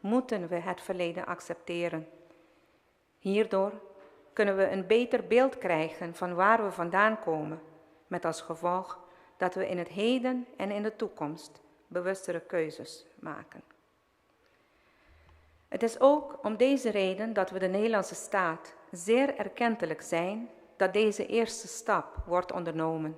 Moeten we het verleden accepteren. Hierdoor kunnen we een beter beeld krijgen van waar we vandaan komen, met als gevolg dat we in het heden en in de toekomst bewustere keuzes maken. Het is ook om deze reden dat we de Nederlandse staat zeer erkentelijk zijn dat deze eerste stap wordt ondernomen.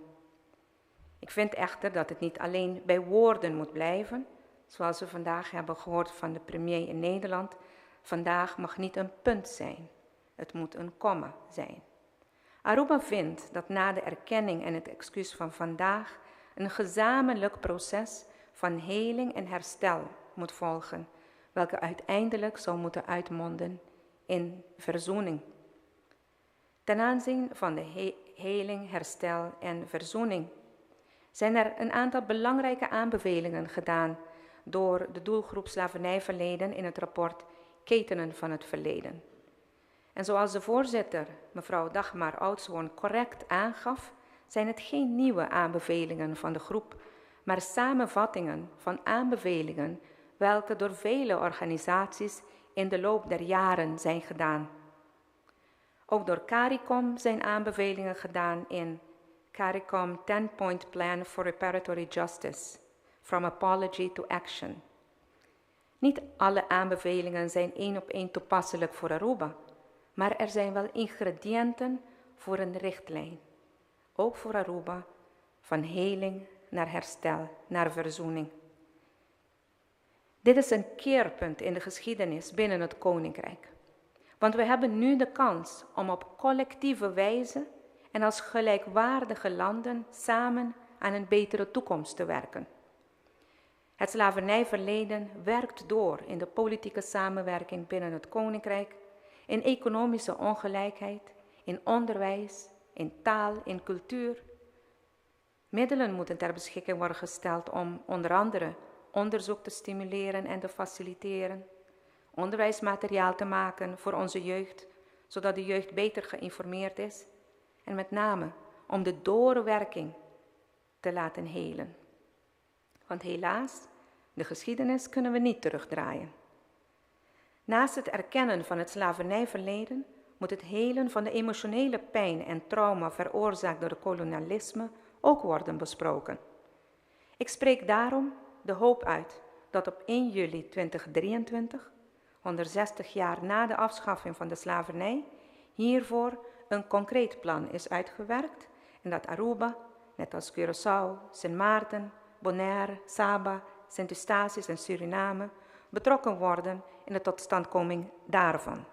Ik vind echter dat het niet alleen bij woorden moet blijven, zoals we vandaag hebben gehoord van de premier in Nederland. Vandaag mag niet een punt zijn, het moet een komma zijn. Aruba vindt dat na de erkenning en het excuus van vandaag een gezamenlijk proces van heling en herstel moet volgen, welke uiteindelijk zou moeten uitmonden in verzoening. Ten aanzien van de heling, herstel en verzoening zijn er een aantal belangrijke aanbevelingen gedaan door de doelgroep slavernijverleden in het rapport Ketenen van het Verleden. En zoals de voorzitter, mevrouw Dagmar Oudshoorn, correct aangaf, zijn het geen nieuwe aanbevelingen van de groep, maar samenvattingen van aanbevelingen welke door vele organisaties in de loop der jaren zijn gedaan. Ook door CARICOM zijn aanbevelingen gedaan in CARICOM 10-Point Plan for Reparatory Justice, From Apology to Action. Niet alle aanbevelingen zijn één op één toepasselijk voor Aruba, maar er zijn wel ingrediënten voor een richtlijn. Ook voor Aruba, van heling naar herstel, naar verzoening. Dit is een keerpunt in de geschiedenis binnen het Koninkrijk. Want we hebben nu de kans om op collectieve wijze en als gelijkwaardige landen samen aan een betere toekomst te werken. Het slavernijverleden werkt door in de politieke samenwerking binnen het Koninkrijk, in economische ongelijkheid, in onderwijs, in taal, in cultuur. Middelen moeten ter beschikking worden gesteld om onder andere onderzoek te stimuleren en te faciliteren, onderwijsmateriaal te maken voor onze jeugd, zodat de jeugd beter geïnformeerd is, en met name om de doorwerking te laten helen. Want helaas, de geschiedenis kunnen we niet terugdraaien. Naast het erkennen van het slavernijverleden moet het helen van de emotionele pijn en trauma veroorzaakt door het kolonialisme ook worden besproken. Ik spreek daarom de hoop uit dat op 1 juli 2023, 160 jaar na de afschaffing van de slavernij, hiervoor een concreet plan is uitgewerkt en dat Aruba, net als Curaçao, Sint Maarten, Bonaire, Saba, Sint Eustatius en Suriname, betrokken worden in de totstandkoming daarvan.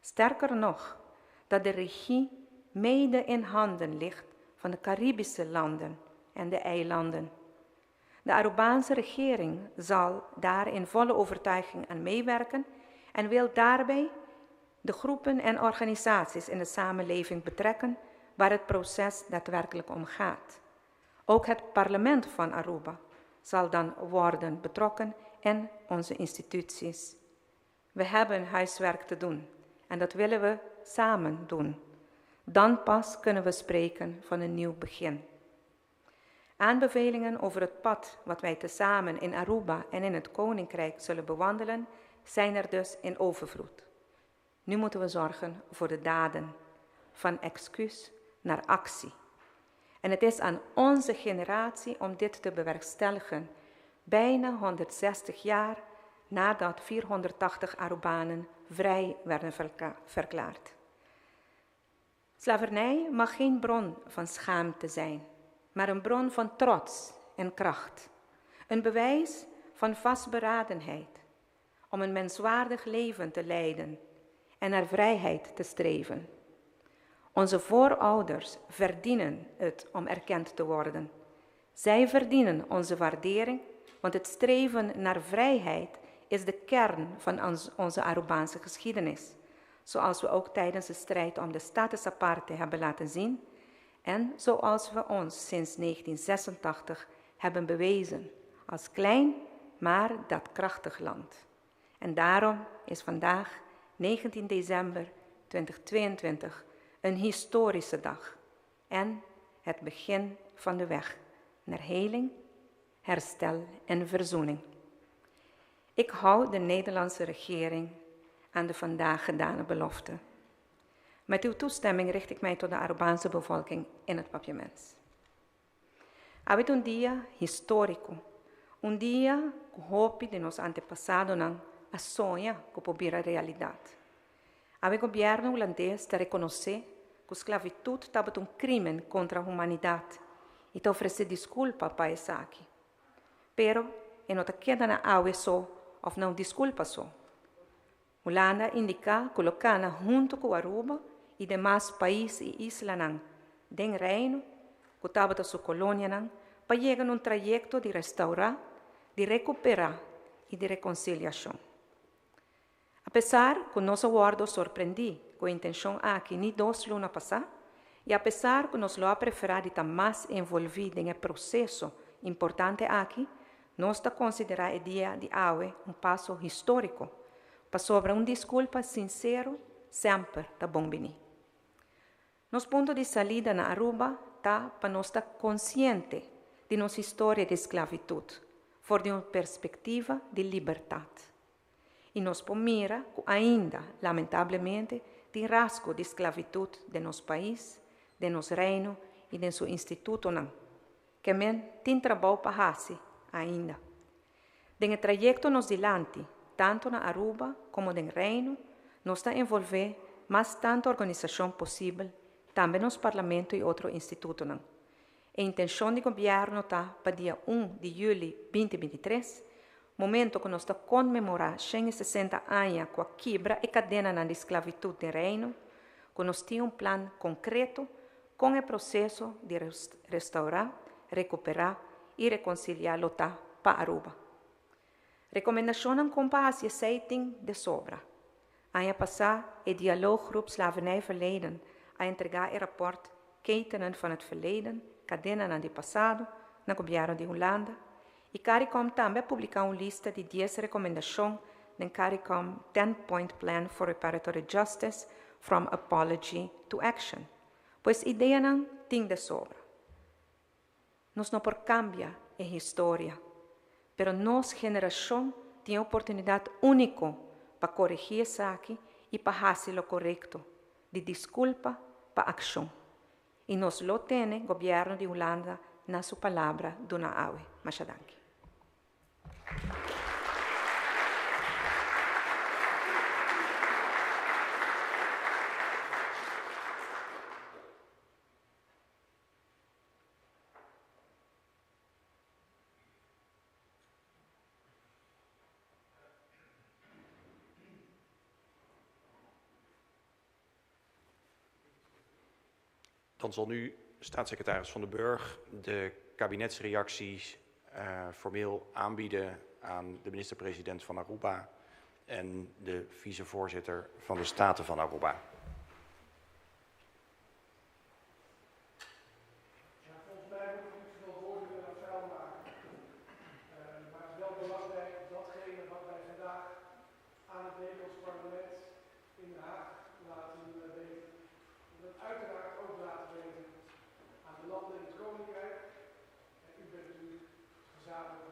Sterker nog, dat de regie mede in handen ligt van de Caribische landen en de eilanden. De Arubaanse regering zal daar in volle overtuiging aan meewerken en wil daarbij de groepen en organisaties in de samenleving betrekken waar het proces daadwerkelijk om gaat. Ook het parlement van Aruba zal dan worden betrokken en onze instituties. We hebben huiswerk te doen en dat willen we samen doen. Dan pas kunnen we spreken van een nieuw begin. Aanbevelingen over het pad wat wij tezamen in Aruba en in het Koninkrijk zullen bewandelen, zijn er dus in overvloed. Nu moeten we zorgen voor de daden, van excuus naar actie. En het is aan onze generatie om dit te bewerkstelligen, bijna 160 jaar nadat 480 Arubanen vrij werden verklaard. Slavernij mag geen bron van schaamte zijn, maar een bron van trots en kracht. Een bewijs van vastberadenheid om een menswaardig leven te leiden en naar vrijheid te streven. Onze voorouders verdienen het om erkend te worden. Zij verdienen onze waardering, want het streven naar vrijheid is de kern van onze Arubaanse geschiedenis. Zoals we ook tijdens de strijd om de status aparte hebben laten zien en zoals we ons sinds 1986 hebben bewezen als klein, maar daadkrachtig land. En daarom is vandaag, 19 december 2022, een historische dag en het begin van de weg naar heling, herstel en verzoening. Ik hou de Nederlandse regering aan de vandaag gedane belofte. Met uw toestemming richt ik mij tot de Arubaanse bevolking in het Papiaments. Awe ta un dia historico, un dia cu hopi di nos antepasadonan a soña cu por bira realidad. Awe gobierno Hulandes ta reconoce cu sclavitud tabata un crimen contra humanidad y ta ofrece disculpa pa esaki. Pero e no ta keda na awe so of na un disculpa so. Hulanda a indica cu lo cana hunto cu Aruba y demas pais y islanan den Reino cu tabata su colonianan pa yega na un trayecto di restaura, di recupera y di reconciliacion. Apesar cu nos a wordo sorprendi cu e intencion aki ni dos luna pasa y apesar cu nos lo a prefera di ta mas envolvi den e proceso importante aki, nos ta considera e dia di awe un paso historico, pasobra un disculpa sincero semper ta bon bini. Nos punto di salida na Aruba ta pa nos ta consciente di nos historia di sclavitud for di un perspectiva di libertad. Y nos por mira cu ainda, lamentablemente, tin rasgo di sclavitud den nos pais, den nos Reino y den su institutonan. Ke men tin trabou pa haci ainda. Den e trayecto nos dilanti, tanto na Aruba como den Reino, nos ta envolve mas tanto organisacion posibel, tambe nos Parlamento y otro institutonan. E intencion di Gobierno ta pa dia un di juli 2023, momento cu nos ta conmemora 160 aña cu a kibra e cadenanan di sclavitud den Reino, cu nos tin un plan concreto con e proceso di restaura, recupera y reconcilia lo ta pa Aruba. Recomendacionnan con pa haci esey tin de sobra. Aña pasa e Dialooggroep Slavernijverleden a entrega e rapport Ketenen van het Verleden, Cadenanan di Pasado, na Gobierno di Hulanda y Caricom tambe a publica un lista di dies recomendacion den Caricom Ten Point Plan for Reparatory Justice, From Apology to Action. Pues ideanan tin de sobra. Nos no por cambia e historia, pero nos generacion tin e oportunidad unico pa coregi esaki y pa haci lo corecto, di disculpa pa accion. Y nos lo tene Gobierno di Hulanda na su palabra duna awe. Masha danki. Dan zal nu staatssecretaris Van den Burg de kabinetsreacties formeel aanbieden aan de minister-president van Aruba en de vicevoorzitter van de Staten van Aruba. Ja, volgens mij moet ik niet zoveel woorden willen vuil maken. Maar het is wel belangrijk datgene wat wij vandaag aan het Nederlands parlement in Den Haag laten weten. En dat uiteraard ook laten weten aan de landen in het Koninkrijk. En u bent natuurlijk gezamenlijk